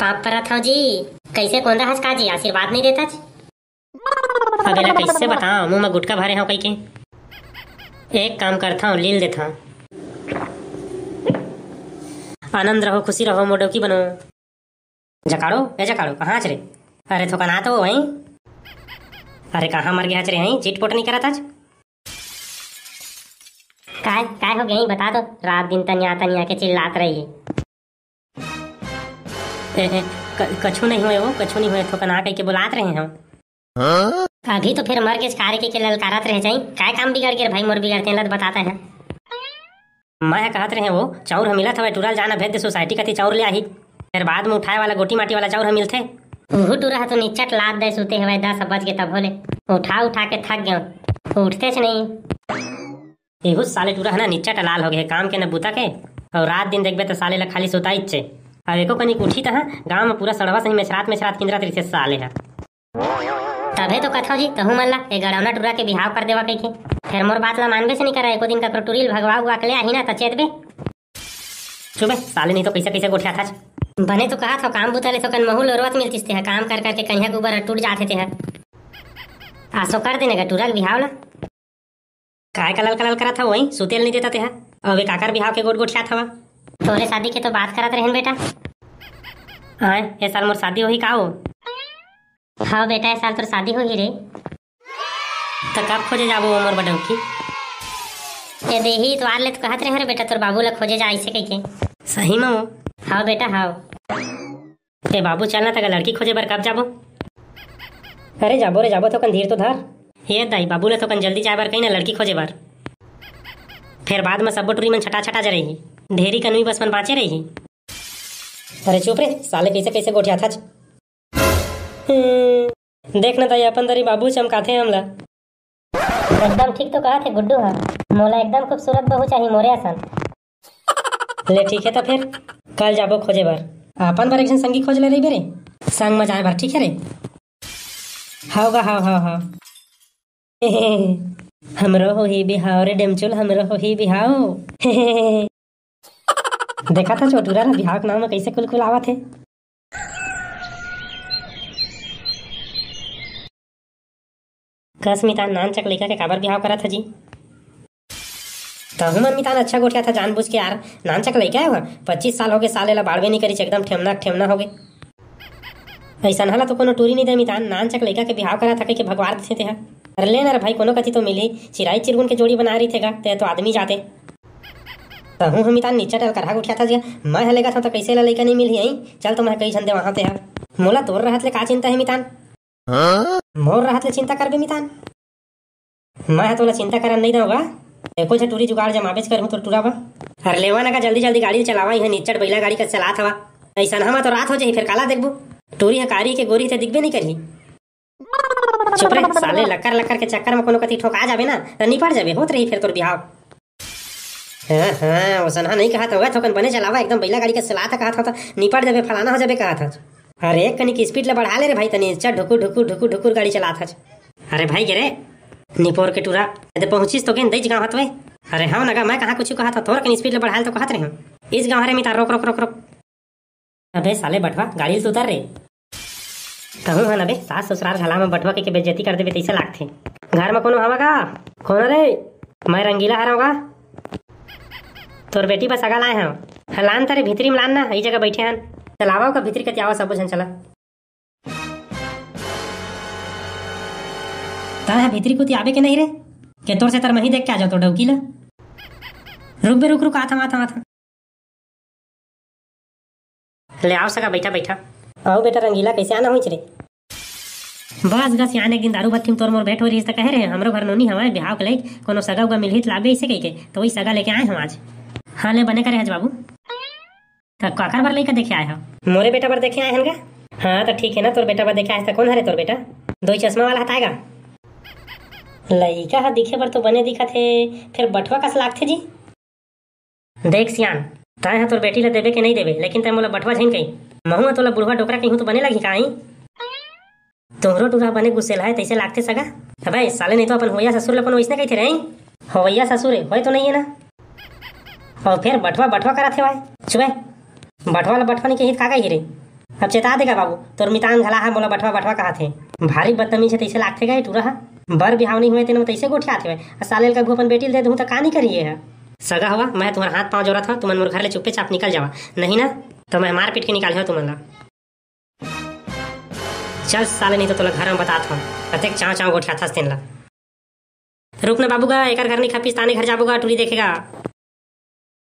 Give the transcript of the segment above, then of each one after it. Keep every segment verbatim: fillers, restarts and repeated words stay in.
पाप परत हव जी, कइसे कोंदा हस का जी, आशीर्वाद नइ देतच? अब एला कइसे बताओं, मुंह म गुटका भरे हव कहिके। एक काम करथंव, लील देथंव। आनंद रहो, खुशी रहो, मोर डौकी बनो। जकाड़ो, ए जकाड़ो, कहाँ हच रे? अरे थोकन आ तो वहीं। अरे कहाँ मर गे हच रे, हई चिटपोट नइ करत हच? काय, काय हो गे, बता तो। रात दिन तनिया तनिया के चिल्लात रही। ए, ए, क-, कछु नइ होय वो, कछु नइ होय, थोकन आ कहिके बुलात रहे हंव। अभी तो फेर मर गेस का रे कहिके ललकारत रहे जाई। काय काम बिगड़ गे भाई मोर बिगड़ते, लत बताता है। मैं ह कहत रहे वो, चाउर ह मिलत हवय, टूरा ल जाना भेज दे, सोसाइटी कति चाउर ले आही। फेर बाद में उठाए वाला गोटी माटी वाला चाउर ह मिलथे। उहू टूरा ह तो निच्चट लात दे सुते हवय, दस बज के तभो ले। उठा उठा के थक गेंव, उठतेच नइ। एहू साले टूरा ह ना निच्चट लाल हो गे हे, काम के न बूता के। अउ रात दिन देखबे त साले ल खाली सुताइच हे। अब एको कनिक उठी तहाँ गांव म पूरा सड़वा सही मेछरात मेछरात किंदरत रहिथे साले ह। तभे तो कथंव जी, तहूं मन ला ए गड़ौना टूरा के बिहाव कर देवा कहिके। फेर मोर बात ला मानबे से नइ करा, एको दिन ककरो टूरी ल भगवा उगवा के ले आही ना, त चेतबे। चुप बे, साले नइ तो कइसे कइसे गोठियाथच। बने तो कहत हंव, काम बूता ले थोकन महू लोरवत मिलतिस ते ह, काम कर कर के कहिया के उबर ह टूट जाथे ते ह। आसो कर देने गा टूरा के बिहाव ला। काय कलल कलल करत हव, वहीं सुते ल नइ देता ते ह। अबे काकर बिहाव के गोठ गोठियात हवा? तोरे शादी के तो बात करत रहेन बेटा। आय, ए साल मोर शादी होही का ओ? हव बेटा, ए साल तोर शादी होही रे। त कब खोजे जाबो ओ मोर बडौकी? ए देही, इतवार ले तो कहत रहे रे बेटा, तोर बाबू ला खोजे जा अइसे कहिके। सही म ओ? हव बेटा, हव। ए बाबू, चल ना, तका लड़की खोजे बर कब जाबो? अरे जाबो रे जाबो, थोकन धीर तो धर। हे दाई, बाबू ला थोकन जल्दी जाए बर कही ना लड़की खोजे बर। फेर बाद म सब्बो टूरी मन छटा छटा जा रही, ढेरी कनवी बस मन बाँचे रही। अरे चुप रे, साले कइसे कइसे गोठियाथच। हम्म, देख ना दाई, अपन दरी बाबू चमकाथे हमला। एकदम ठीक तो कहत हे गुड्डू ह, मोला एकदम खूबसूरत बहू चाही मोरे असन। ले ठीक हे त फेर कल जाबो खोजे बर। अपन बर एक झन संगी खोज ले रहिबे रे, संग म जाए बर, ठीक हे रे? हव गा, हव, हव, हव। हमरो होही बिहाव रे डेमचुल, हमरो होही बिहाव। देखत हच ओ टूरा ला बिहाव के नाव म कइसे कुलकुलावत हे। कस मितान, नानचक लइका के काबर बिहाव करत ह जी? तहू मन मितान अच्छा गोठियाथा जानबूझ के यार, नानचक लइका हे वो, पच्चीस साल होगे साले ला बाढ़बे नइ करिस, एकदम ठेमना ठेमना होगे। अइसनहा ला तो कोनो टूरी नइ दे मितान, नानचक लइका के बिहाव करत ह कहिके भगवार देथे तेहा। अरे ले ना रे भाई, कोनो कति तो मिलही, चिराई चिरगुन के जोड़ी बनाए रहिथे गा, ते तो आदमी जाते। तहूं ह मितान निच्चट अलकरहा गोठियाथा जी, मैं ह लेगत हंव त कइसे ला लइका नइ मिलही, अई? चल तो मैं कई झन देवाहंव तेहा। मोला तोर रहत ले का चिंता हे मितान? मोर रहत ले चिंता करबे मितान? मैं ह तोला चिंता करन नइ दंव गा। एको झन टूरी जुगाड़ जमाबेच करहूं तोर टूरा बर। अरे लेवा ना गा, जल्दी जल्दी गाड़ी चलावा, इहां निच्चट बइला गाड़ी कस चलात हवा। अइसनहा म तो रात हो जाही, फेर काला देखबो? टूरी ह कारी के गोरी ते दिखबे नइ करही। चुप रे साले, लकर लकर के चक्कर म कोनो कति ठोका जाबे ना, त निपट जाबे, होत रही फेर तोर बिहाव। हां, हां, ओसनहा नइ कहत हंव, थोकन बने चलावा, एकदम बइला गाड़ी कस चलात हस कहत हंव, त निपट जाबे, फलाना हो जाबे कहत हंव। अरे, एक कनिक speed ल बढ़ा ले रे भाई, तनी चल ढुकुर, ढुकुर, ढुकुर, ढुकुर गाड़ी चलात हस। अरे भाई गे रे, निपोर के टूरा, एदे पहुंचिस तो गेन दई जगह हतवे। अरे हंव ना गा, मैं कहां कुछु कहत हंव, थोरकन speed ल बढ़ा ले तो कहत रहेंव। इस गांव हरे मिता, रोक, रोक, रोक, रोक। अबे साले बठवा, गाड़ी ले तो उतर रे। तहूं हन अबे, सास ससुरार घला म बठवा के, के बेइज्जती कर देबे तइसे लागथे। घर म कोनो हवा गा? कोन रे? मैं रंगीला हरंव गा। तोर बेटी बर सगा लाए हंव। हां, लान तरे भीतरी म लान ना, ई जगह बइठे हन। चल आवा ओकर भीतरी कति आवा, सबो झन चला। तैं ह भीतरी कोती आबे के नहीं रे? के तोर सेती मैं ही देख के आ जांव तोर डौकी ला। रुक बे, रुक, रुक, आत हंव, आत हंव, आत हंव। ले आव सगा, बइठा, बइठा। अउ बेटा रंगीला, कइसे आना होइस रे? बस गा सियान, एक दिन दारू भट्ठी म तोर मोर भेंट होय रिहिस त कहे रहे, हमरो घर नोनी हवय, बिहाव के लइक कोनो सगा उगा मिलही त लाबे अइसे कहिके, त ओही सगा लेके आए हंव आज। हां ले, बने करे हस बाबू। त काकर बर लइका देखे आए हव? मोरे बेटा बर देखे आए हन गा। हां त ठीक हे ना, तोर बेटा बर देखे आए हस त कोन हरे तोर बेटा? दोई चश्मा वाला हताय गा। लइका ह दिखे बर तो बने दिखत हे, फेर बठवा कस लागथे जी। देख सियान, तैं ह तोर बेटी ल देबे के नइ देबे, लेकिन तैं मोला बठवा झन कही। महूं ह तोला बुढ़वा डोकरा कहिहूं त बने लगही का, अई? तोहरो टूरा बने गुसेलहा हे, तइसे लागथे सगा। अबे साले, नहीं तो अपन होवइया ससुर ल अपन वइसने कहिथे रे, अई? होवइया ससुर हे, होय तो नइ हे ना। अउ फेर बठवा, बठवा करत हे वाय। चुप बे। बठवा ल बठवा नइ कही त का कही रे? अब चेता देगा बाबू, तोर मितान घला ह मोला बठवा बठवा कहत हे। भारी बदतमीज हे, तइसे लागथे गा ये टूरा ह। बर बिहाव नइ होय तेन म तइसे गोठियात हवय। अ साले ल कभू अपन बेटी ल दे दूहूं त का नइ करिए ह। सगा हवा, मैं तुम्हर हाथ पांव जोरत हंव, तुमन मोर घर ले चुप्पे चाप निकल जावा, नहीं ना त मैं मार पीट के निकाले हंव तुमन ला। चल साले, नहीं तो तोला घर में बतात हंव, कतेक चांव चांव गोठियाथस तेन ला। रुक ना बाबू गा, एकर घर नहीं खपिस ताने घर जाबो गा, टूरी देखेगा।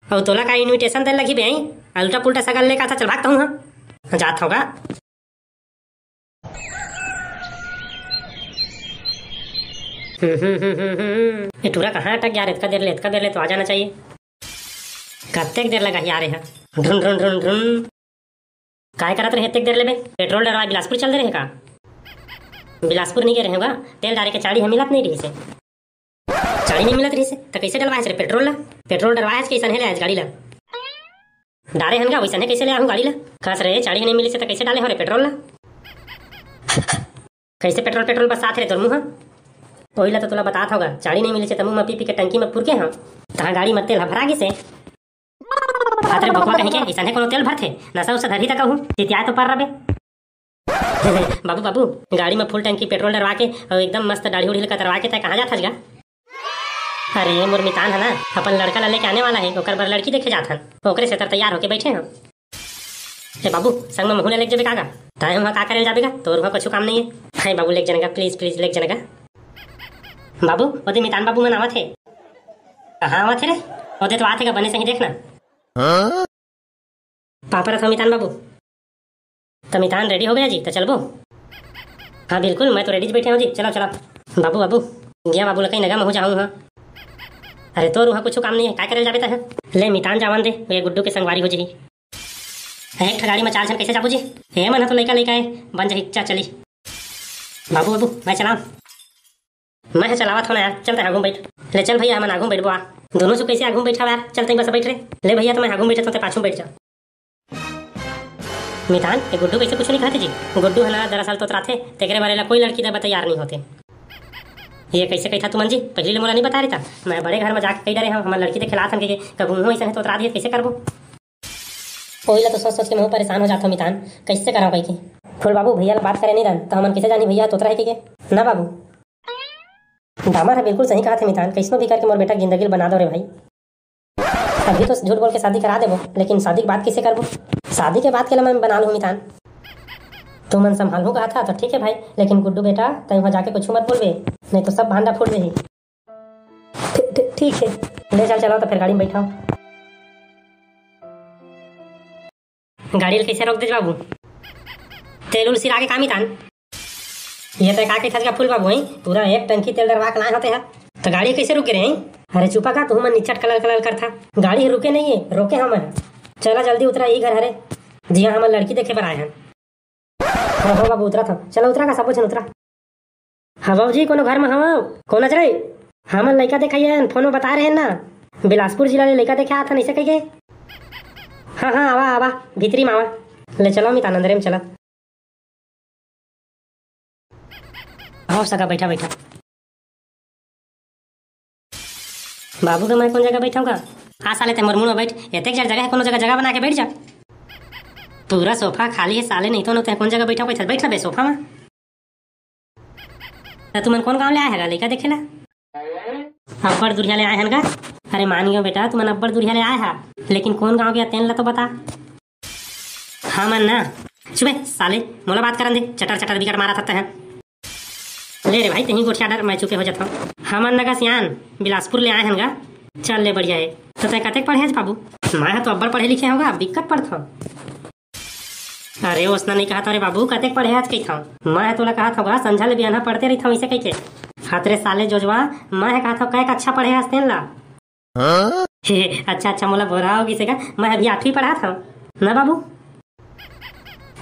अउ तोला का invitation दे लगही बे, हैं? उल्टा पुल्टा सगा लेके आथस, चल भाग तहूं हां। जात हंव गा। हम्म, हम्म, हम्म, हम्म, हम्म। ये टूरा कहाँ अटक गया रे? इतका देर ले, इतका देर ले तो आ जाना चाहिए। कतेक देर लगा ही आ रहे हैं। ढुन, ढुन, ढुन, ढुन। काय करत रहे इतक देर ले बे? पेट्रोल डरवा बिलासपुर चल दे रहे का? बिलासपुर नहीं गए रहे होगा, तेल डारे के चाड़ी ह मिलत नहीं रहिसे। चाड़ी नहीं मिलत रहिसे, त कैसे डलवाए रे पेट्रोल ला? पेट्रोल डरवाए के ऐसा ले आए गाड़ी ला। डारे हन गा, वैसने कैसे ले आहूं गाड़ी ला? कस रे, चाड़ी नहीं मिलिसे त कैसे डाले हो रे पेट्रोल ला? कैसे पेट्रोल, पेट्रोल बरसात रे तोर मुंह? ओही ला तो तोला बतात हंव गा, चाड़ी नहीं मिलिसे त मुंह म पी पी के टंकी म पुरके हंव। तहां गाड़ी म तेल ह भरा गिसे। हाथ रे भोकवा कहीं के, ऐसने कोनो तेल भरथे? नशा उशा धरही त कहूं, चितियाए तो पर रबे। बाबू, बाबू, गाड़ी म फुल टंकी पेट्रोल डरवा के अउ एकदम मस्त दाढ़ी उढ़ी ल कतरवा के तैं कहाँ जात हस गा? अरे, मोर मितान ह ना, अपन लड़का ला लेके आने वाला हे, ओकर बर लड़की देखे जात हन। ओकरे सेती तैयार होके बैठे हंव। ए बाबू, संग म महू ला लेके जाबे का गा? तैं उहाँ का करे ल जाबे गा? तोर उहाँ कुछु काम नहीं है। हाय बाबू, लेके जाना गा, please, please, लेके जाना गा। बाबू, ओदे मितान बाबू मन आवत हे। कहाँ आवत हे रे? ओदे तो आत हे गा, बने सही देखना। हाँ? पापा रथ मितान बाबू। त मितान, ready हो गया जी, त चलबो? हाँ बिल्कुल, मैं तो ready बैठे हूँ जी, चलो चलो। बाबू, बाबू, गया बाबू लकई नगा महू जाहूँ हाँ। अरे तोर उहाँ कुछ काम नहीं है, काय करे ल जाबे तह? ले मितान जावन दे, ये गुड्डू के संगवारी हो जी। एक ठा गाड़ी में चार झन कैसे जाबो जी? हे मन ह तो लइका लइका है, बन जाही, चा चली। बाबू, बाबू, मैं चलाऊं? मैं ह चलावत हो ना यार, चल तैं आगू में बैठ। ले चल भैया, हमन आगू में बैठबो आ। दोनों झन कैसे आगू में बैठा यार, चल तैं बस बैठ रे। ले भैया, त मैं आगू में बैठत हो, तैं पाछू में बैठ जा। मितान, ये गुड्डू कैसे कुछ नहीं कहते जी? गुड्डू है ना, दरअसल तोतराथे, तेकरे बारे ला कोई लड़की देबा तैयार नहीं होते। ये कैसे कहता तुमन जी? पहली ले मोला नहीं बता रही था, मैं बड़े घर में जाके कही डरे हूँ, हमर लड़की देखे लात हन के, कब उहों ऐसा है तोतरा दिए, कैसे करबो? ओही ला तो सोच सोच के महू परेशान हो जात हो मितान, कैसे कराओ कही के। फूल बाबू, भैया ला बात करे नहीं रन, तो हमन कैसे जानी भैया तोतरा है के, के? ना बाबू। दामर ह बिल्कुल सही कहा थे मितान, कैसनो भी करके मोर बेटा के जिंदगी ल बना दो रे भाई। अभी तो झूठ बोल के शादी करा देबो, लेकिन शादी के बाद कैसे करबो? शादी के बाद के ला मैं बना लूँ मितान। तुमन संभालहूँ कहा था तो ठीक है भाई, लेकिन गुड्डू बेटा, तैं वहाँ जाके कुछ मत बोलबे, नहीं तो सब भांडा फूट जाही। ठी-, ठी-, ठीक है, ले चल, चलो तो फिर गाड़ी में बैठाओ। गाड़ी ल कैसे रोक देज बाबू? तेल उल सिरा के का मितान? ये तो का कहत हस गा फूल बाबू, हैं? पूरा एक टंकी तेल डरवा के लाए होते हैं, तो गाड़ी कैसे रुक गे रहे हैं? अरे चुपा का, तू मन निचट कलर कलर करथा। गाड़ी रुके नहीं है, रोके हम हैं। चला जल्दी उतरा, ई घर हरे, जिहाँ हमन लड़की देखे बर आए हैं। हाँ, हाँ बाबू, उतरा था। चला उतरा का, सबो झन उतरा। हाँ बाबूजी, कोनो घर में हवव? कोन अच रे? हमन लइका देखाइयन, फोन में बता रहे ना, बिलासपुर जिला ले लइका देखे आत हन, ऐसे कहिके। हाँ, हाँ, आवा, आवा, भीतरी में आवा। ले चलो मितान, अंदरे में चला। आओ सगा, बैठा, बैठा। बाबू के मैं कोन जगह बैठाऊं का? आ साले, ते मोर मुड़ में बैठ। एतेक जड़ जगह है, कोनो जगह जगह बना के बैठ जा। पूरा सोफा खाली है साले, नहीं तो न ते कोन जगह बैठाऊं, बैठ, बैठ ना बे सोफा में। त तुमन कोन गांव ले आए हगा लइका देखे ला? अब्बड़ दुरिहा ले आए हन गा। अरे मान गयो बेटा, तुमन अब्बड़ दुरिहा ले आए हा, लेकिन कोन गांव के तेन ला तो बता। हमन ना, चुप बे साले, मोला बात करन दे, चटर चटर बिकट मारा थत्ते हैं। ले रे भाई, तेही गोठिया डर, मैं चुपे हो जाता हूँ। हमन नगा सियान, बिलासपुर ले आए हन गा। चल ले, बढ़िया है। तो तैं कतेक पढ़े हस बाबू? मैं ह तो अब्बड़ पढ़े लिखे हूँ गा, बिकट पढ़त हूँ। अरे ओसना नहीं कहत हूँ रे बाबू, कतेक पढ़े हस कहत हूँ। मैं ह तोला कहत हूँ गा, संझा ले बिहान पढ़ते रहित हूँ इसे कहिके। हत रे साले जोजवा, मैं ह कहत हूँ कतेक अच्छा पढ़े हस तेन ला। हाँ? हे, अच्छा, अच्छा, मोला भोरा हो गिसे का, मैं अभी आठवीं पढ़त हूँ ना बाबू।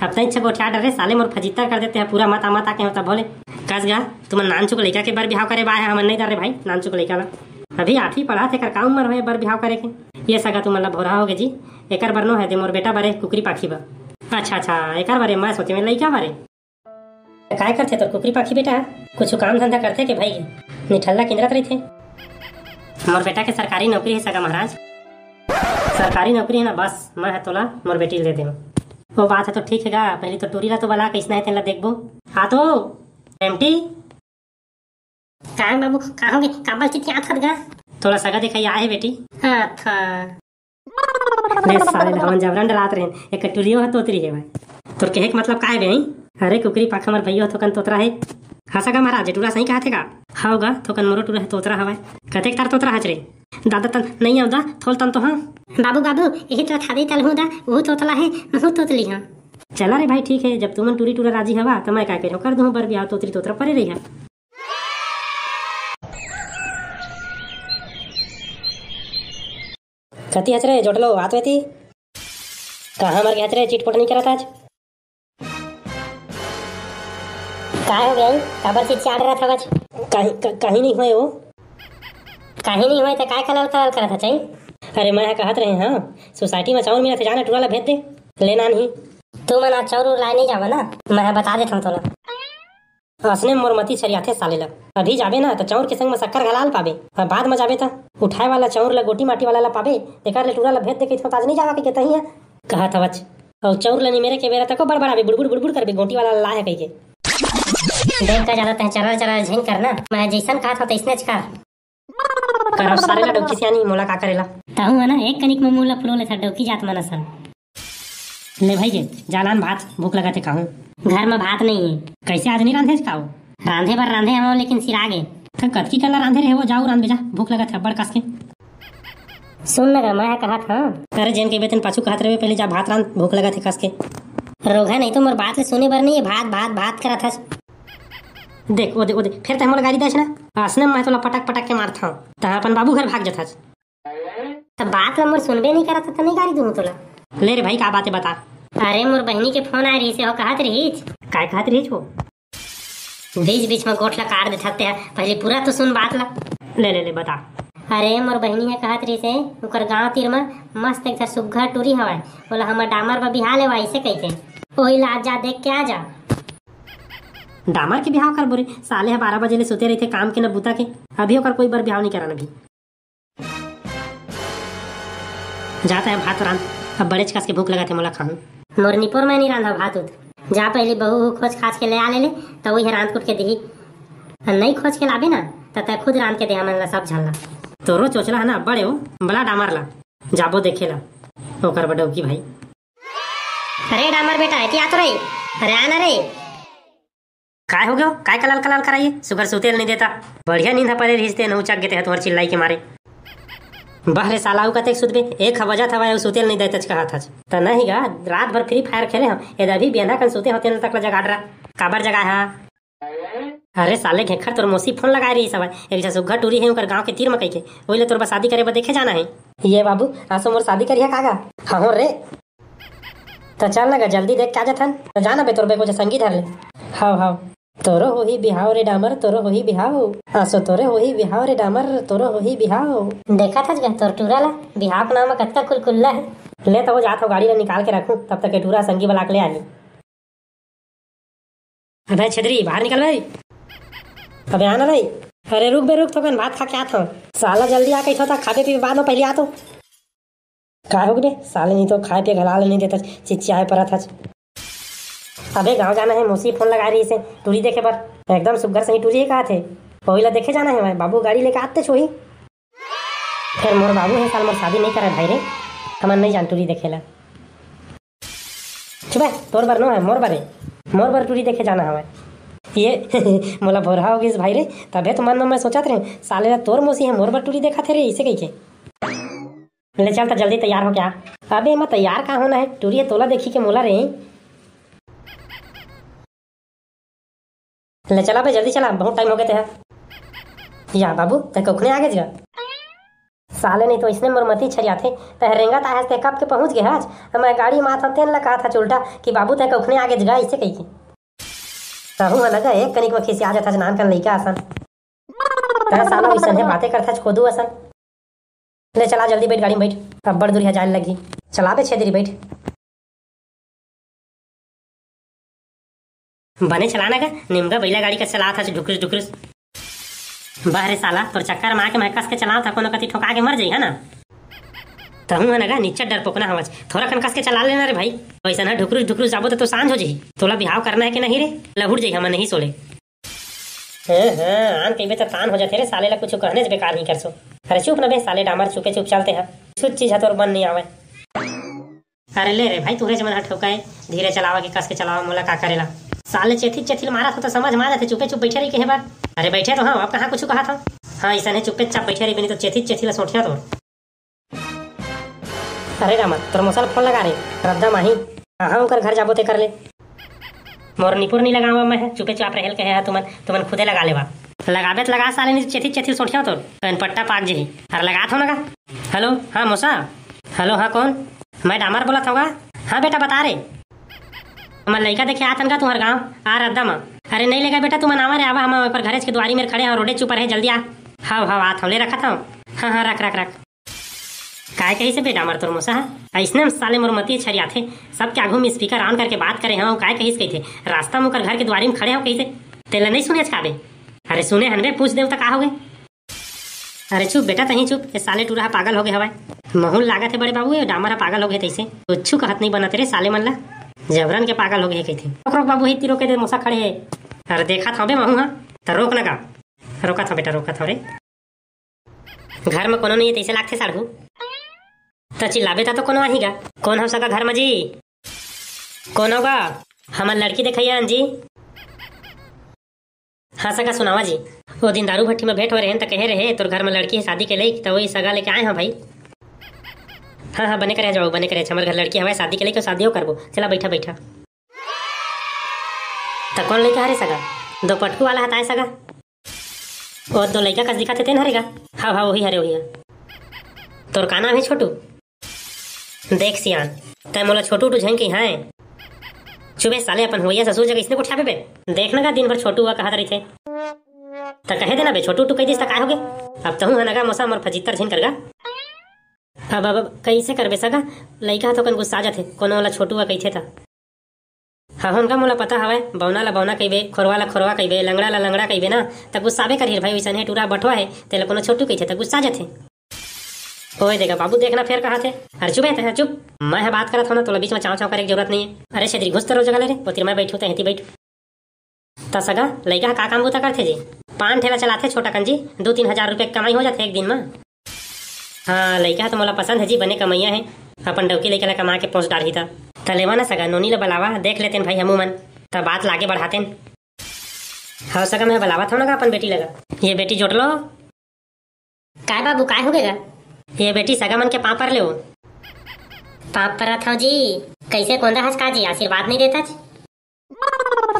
अब तैं इच्छा गोठिया डरे साले, मोर फजित्तर कर देते हैं पूरा, मत आ, मत आके होता भोले। कस गा, तुमन नानचुक लइका के बर बिहाव करे बा है, हमन नहीं डर रे भाई, नानचुक लइका ला। अभी आठवीं पढ़त हे, एकर का उम्र होय बर बिहाव करे के? ये सगा तुमन ला भोरा हो गे जी, एकर बर नो है दे मोर बेटा बरे कुकरी पाखी बा। अच्छा, अच्छा, एकर बारे मैं सोचे में लइका बारे। काय करथे तोर कुकरी पाखी बेटा? कुछु काम धंधा करथे के भाई? निठल्ला किंदरत रहिथे। मोर बेटा के सरकारी नौकरी हे सगा महाराज। सरकारी नौकरी हे ना, बस मैं ह तोला मोर बेटी ल दे देव। वो बात है तो ठीक है गा, पहले तो टूरी ला तो बला, कैसना है तेन ला देखबो। हाँ तो, एमटी। का हे बाबू, का होगे? काबर चिचियात हस गा? थोड़ा सगा देखाई आए हे बेटी। हाँ था। ले साले ल हमन जबरन डरात रहेन, एक टूरियो ह तोतरी हे भाई। तोर कहे के मतलब का हे बे? अरे कुकरी पाखा, हमर भैया थोकन तोतरा हे। हाँ सगा महाराज, टूरा सही कहत हे का? हव गा, थोकन मोरो टूरा हे तोतरा हवय। कतेक तार तोतरा हच रे? दादा तन नहीं आव दा, थोल तन तो हाँ। बाबू, बाबू, यही तो था दे तलहू दा, वो तोतला हे, महू तोतली हाँ। चला रे भाई, ठीक है, जब तुमन टूरी टूरा राजी हवा, त मैं का करो, कर दूँ बर बिहाव, तोतरी तोतरा परे रही है। कति हच रे जोटलो, आत वेती। कहाँ मर गया हच रे, चिटपट नहीं करत आज। का हो गया? काबर चिचियात रहत हवच? कहीं, क-, कहीं नहीं होए वो। कहीं नहीं होए त काय कलल कलल करत हच? अरे मैं ह कहत रहे हाँ, सोसाइटी में चाउर मिलत हे, जाना टूरा ला भेज दे, लेना नहीं। तू मन आज चाउर उर लाए नहीं जावा ना, मैं ह बता देत हूँ तोला। असने मोर मती छरियाथे साले ला। अभी जाबे ना त चाउर के संग में शक्कर घला ल पाबे, और बाद में जाबे त उठाए वाला चाउर ला गोटी माटी वाला ला पाबे, तेकर ले टूरा ला भेज दे कहिथों त आज नहीं जावा कहिके तही है। कहत हवच। अउ चौर ल निमेरे के बेरा तको बड़बड़ाबे, बुड़बुड़ बुड़बुड़ करबे, गोटी वाला ला हे कहिके। देख का जादा तह चरर चरर झिन करना, मैं जैसन कहत हव तैसनेच कर। करव सारे ला डौकी सियानी, मोला का करेला। तहूँ ह ना एक कनिक में मुंह ला फुलो लेथा डौकी जात मन असन। ले भाई के, जा लान भात, भूख लगत हे कहूँ। घर में भात नहीं है। कैसे आज नहीं रांधे का हो? रांधे बर रांधे हवं लेकिन सिरा गे। त कतकी कला रांधे रहे वो, जाऊ रांध बेजा, भूख लगत हे अब्बड़ कस के। सुन न गा, मैं ह कहत हंव। अरे जेन कहिबे तेन पाछू कहत रहे, पहले जा भात रांध, भूख लगत हे कस के। रोगहा नहीं तो मोर बात ले सुने बर नहीं है, भात भात भात करत हस। देख ओ दे, ओ दे, फेर तह मोला गारी देस ना, असने मैं तोला पटक पटक के मारथंव, तह अपन बाबू घर भाग जथस। त बात ल मोर सुनबे नहीं करत, त नहीं गारी दूँ तोला। ले रे भाई, का बात है बता। अरे मोर बहिनी के फोन आए रहिस हे, हो कहत रहिस। काय कहत रहिस वो? बीच बीच में गोठ ला काट देथस ते ह, पहले पूरा तो सुन बात ला। ले, ले, ले, बता। अरे मोर बहिनी ह कहत रहिस हे, ओकर गांव तीर म मस्त एक ठा सुग्घर टूरी हवय, ओला हमर डामर बर बिहा लेवा अइसे कहिके। ओही ला आज जा देख के आ जा। डामर के बिहाव करबो रे, साले ह बारह बजे ले सुते रहिथे, काम के न बूता के, अभी ओकर कोई बर बिहाव नहीं करन अभी। जात हे भात रांध, अब बड़ेच कस के भूख लगत हे मोला खाहूं। मोर निपोर मैं नहीं रांधा भात उत। जा पहली बहू हू खोज खाज के ले आ ले ले, त वही रांध कुट के दिही। आ नहीं खोज के लाबे ना, त तै खुद रांध के दे हमन ला सब झन ला। तोरो चोचला है ना बड़े हो, बला डामर ला, जाबो देखे ला, ओकर बडौकी भाई। अरे डामर बेटा, एती आ तो रे। अरे आ ना रे। काय हो गयो? काय कलाल कलाल कराइए? सुगर सुतेल नहीं देता। बढ़िया नींद ह परे रहिस ते, नहू चक गे ते ह तुहर चिल्लाई के मारे। बह रे साला, अउ कतेक सुतबे? एक ह बजत हवय, अउ सुतेल नहीं देतच कहत हच। त नहीं गा, रात भर फ्री फायर खेले हम। यदि अभी बियना कन सुते होते न तक ल जगा डरा। काबर जगाए हा? अरे साले घेखर, तोर मौसी फोन लगाए रहिस हवय। एक झन सुग्घर टूरी हे उनकर गांव के तीर म कहिके। ओही ले तोर बर शादी करे बर देखे जाना हे। ये बाबू, आसो मोर शादी करिहा का गा? हाँ हो रे। त चल ना गा, जल्दी देख के आ जाथन। त जा ना बे, तोर बर कुछ संगी धर ले। हव, हव। तोरो होही बिहाव रे डामर, तोरो होही बिहाव। आसो तोरे होही बिहाव रे डामर, तोरो होही बिहाव। देखत हस गा तोर टूरा ला, बिहाव के नाम म कतका कुलकुल्ला हे। ले त वो जात हो, गाड़ी ला निकाल के रखूं, तब तक ये टूरा संगी बला के ले आही। अबे छेदरी, बाहर निकल बे। अबे आ ना रे। अरे रुक बे रुक, थोकन भात खा के आत हंव। साला जल्दी आ कहिथंव त खाबे पीबे बाद म, पहली आ तो। काय होगे बे? साले नहीं तो खाए पिए घला ले नहीं देतच, चिचियाए परत हच। अबे गांव जाना हे, मौसी फोन लगाए रहिस हे टूरी देखे बर। एकदम सुग्घर सही टूरी हे कहत हे। ओही ला देखे जाना हे भाई, बाबू गाड़ी लेके आतेच होही। फेर मोर बाबू हे साल मोर शादी नहीं करे भाई रे, हमन नहीं जान टूरी देखे ला। चुप हे, तोर बर नो हे, मोर बर हे। मोर बर टूरी देखे जाना हवय। ये मोला भोरहा हो गिस भाई रे, तभे तो मन म मैं सोचत रहे, साले ला तोर मौसी हे, मोर बर टूरी देखत हे रे, इसे कहिके। ले चल त जल्दी तैयार हो के आ। अबे एमा तैयार का होना हे, टूरी ह तोला देखी के मोला रे। ले चला बे, जल्दी चला, बहुत टाइम हो गए ते ह। या बाबू, तै कखने आ गेस गा? साले नहीं तो इसने मोर मती छरियाथे, तै रेंगत आए हस ते कब के पहुंच गे हच। मैं गाड़ी म आथंव तेन ला कहत हच उल्टा कि बाबू तै कखने आ गेस गा, इसे कहिके। तहूं ह लगा एक कनिक म खिसिया जाथच नानकन लइका असन। तै साला वइसने बातें करथच खोदू असन। ले चला जल्दी बैठ गाड़ी में बैठ, अब्बड़ दूरिहा जाए लगही। चला बे छेदरी बैठ। बने चला ना गा, निमगा बइला गाड़ी कस चलात हच ढुकुस ढुकुस। बह रे साला, तोर चक्कर में आके मैं कस के चलात हंव, कोनो कती ठोका के मर जाही ना। तहूं ह न गा निच्चट डरपोकना हवच, थोरा कन कस के चला लेना रे भाई। वइसन ह ढुकरू ढुकरू जाबो त तो सांझ हो जही। तोला बिहाव करना हे कि नहीं रे? लहुट जही हमन नहीं सोले। हाँ, हाँ, आन कहिबे त तान हो जाथे रे, साले ला कुछु कहने से बेकार नहीं करसो। अरे चुप न बे साले डामर, चुपे चुप चलते ह। कुछ चीज ह तोर बन नहीं आवे। अरे ले रे भाई, तुहरे जमन ह ठोकाए, धीरे चलावा के कस के चलावा, मोला का करेला। साले चेथी चेथी ल मारत हो त समझ में आ जाथे, चुपे चुप बैठे रही कहे बार। अरे बैठे तो हाँ, अब कहाँ कुछ कहा था। हाँ, ऐसा नहीं चुपे चाप बैठे रही, बिनी तो चेथी चेथी ला सोटिया तोर। अरे रामा, तोर मोसा ल फोन लगा रे, रद्दा माही। कहाँ ओकर घर जाबो ते कर ले। मोर निपुर नहीं लगावा मैं, चुपे चाप रहेल कहे हा तुमन, तुमन खुदे लगा लेवा। लगाबे त लगा साले, नहीं चेथी चेथी सोटिया तोर, कन पट्टा पाक जही। अरे लगा थो ना का। हेलो, हाँ मोसा। हेलो, हाँ कौन? मैं डामर बोला था। हाँ बेटा बता रे। हमर लइका देखे आथन का तुहर गाँव, आ रद्दा मा। अरे नहीं लेगा बेटा, तुमन आवा रे, आवा, हम ओकर घरेच के दुआरी मेर खड़े हव, रोडे ऊपर है, जल्दी आ। हव, हव, आत हव, ले रखत हव। हाँ, हाँ, रख, रख, रख। काय कहिस बे डामर तोर मोसा ह? अइसने म साले मोर मती छरियाथे। सबके आघू में speaker on करके बात करे हव, काय कहिस कहिथे, रास्ता म ओकर घर के दुआरी म खड़े हव कहिसे। तेला नहीं सुने का बे? अरे सुने हन बे, पूछ देव त का होगे? अरे चुप बेटा, तहीं चुप, ये साले टूरा ह पागल होगे हवय। महूल लागत हे बड़े बाबू, ये डामर ह पागल होगे तइसे। कुछु कहत नहीं बनत रे साले मन ला। जबरन के पागल होगे हे कहिथे। रोक, रोक बाबू, ही तीरो के दे मोसा खड़े हे। अरे देखत हव बे महूं ह, त रोक न गा। रोकत हव बेटा, रोकत हव रे। घर म कोनो नहीं हे तइसे लागथे साढ़ू। त चिल्लाबे त तो कोनो आही गा। कौन हव सगा घर म जी? कौन हव गा? हमर लड़की देखइया हन जी। हाँ सगा सुनावा जी, वो दिन दारू भट्टी में भेंट हो रहे हैं त कहे रहे तोर घर में लड़की है शादी के लइक, त वही सगा लेके आए हैं भाई। हाँ हाँ बने करे जाओ, बने करे, हमर घर लड़की हवय शादी के लइक, शादियों करबो। चला बैठा बैठा। त कौन लइका हरे सगा? दो पटकू वाला हताए सगा। ओ दो लइका कस दिखत हे तेन हरे गा? हाँ हाँ वही हरे वही। तोर का नाम है छोटू? देख सियान, तै मोला छोटू उटू झन कही है। चुबे साले, अपन होइया ससुर जगह इसने गोठियाबे बे। देख न गा दिन भर छोटू हुआ कहत रहिथे। त कहे देना बे, छोटू उटू कह दिस त काय होगे? अब तहूं ह नगा मोसा मोर फजित्तर झिन करगा। अब, अब, अब कैसे करबे सगा? लइका ह तो कन गुस्सा जाथे, कोनो वाला छोटू हुआ कहिथे त। हहुन का मोला पता हवय, बौना ला बौना कहिबे, खोरवा ला खोरवा कहिबे, लंगड़ा ला लंगड़ा कहिबे ना, त गुस्साबे करही भाई, वइसन हे टूरा बठवा हे, तेला कोनो छोटू कहिथे त गुस्सा जाथे। ओए देगा बाबू, देखना फेर कहा थे। अरे चुप है, तै चुप। मैं ह बात करत हूँ ना, तोला बीच में चाव चाव करे के जरूरत नहीं है। अरे छेदरी, घुस तरो जगह ले रे, ओतिर मैं बैठू, तै हती बैठ। त सगा, लइका ह का काम बूता करथे जी? पान ठेला चलाथे छोटा कन जी, दू तीन हजार रुपया के कमाई हो जाथे एक दिन म। हाँ, लइका ह तो मोला पसंद है जी, बने कमैया है, अपन डौकी लइका ला कमा के पोस डारही त। त लेवा ना सगा, नोनी ला बलावा, देख लेतेन भाई हमू मन, त बात लागे बढ़ातेन। हाँ सगा, मैं बलावत हूँ ना गा अपन बेटी लगा। ये बेटी जोट लो। काय बाबू, काय हो गया? ये बेटी सगा मन के पाँव पर ले हो। पाँव परत हव जी। कैसे कोंदा हस का जी, आशीर्वाद नहीं देता जी?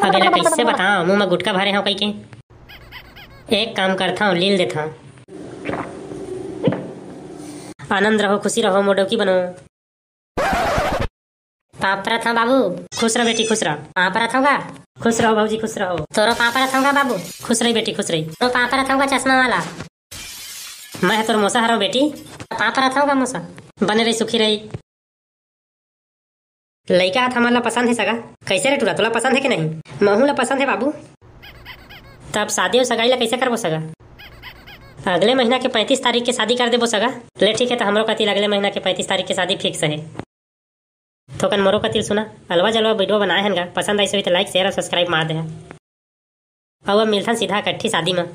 अब एला कैसे बताओ, मुंह में गुटका भरे हव कई के। एक काम करथव, लील देथव। आनंद रहो, खुशी रहो, मोडौकी बनो। पाँव परत हव बाबू। खुश रह बेटी, खुश रह। पाँव परत हव गा। खुश रहो भौजी, खुश रहो। तोरो पाँव परत हव गा बाबू। खुश रही बेटी, खुश रही। तोरो पाँव परत हव गा चश्मा वाला। मैं ह तोर मोसा हरव बेटी। पाँव परत हव गा मोसा। बने रही, सुखी रही। लइका ह त हमन ला पसंद हे सगा। कैसे रे टूरा, तोला पसंद हे कि नहीं? महू ला पसंद हे बाबू। त अब शादी अउ सगाई ला कैसे करबो सगा? अगले महीना के पैंतीस तारीख के शादी कर देबो सगा। ले ठीक है, त हमरो कति ले अगले महीना के पैंतीस तारीख के शादी fix है। थोकन मोरो कति ल सुना, अलवा जलवा video बनाए हन गा, पसंद आइस होही त like, share अउ subscribe मार देहा। अउ अब मिलथन सीधा एकट्ठी शादी म।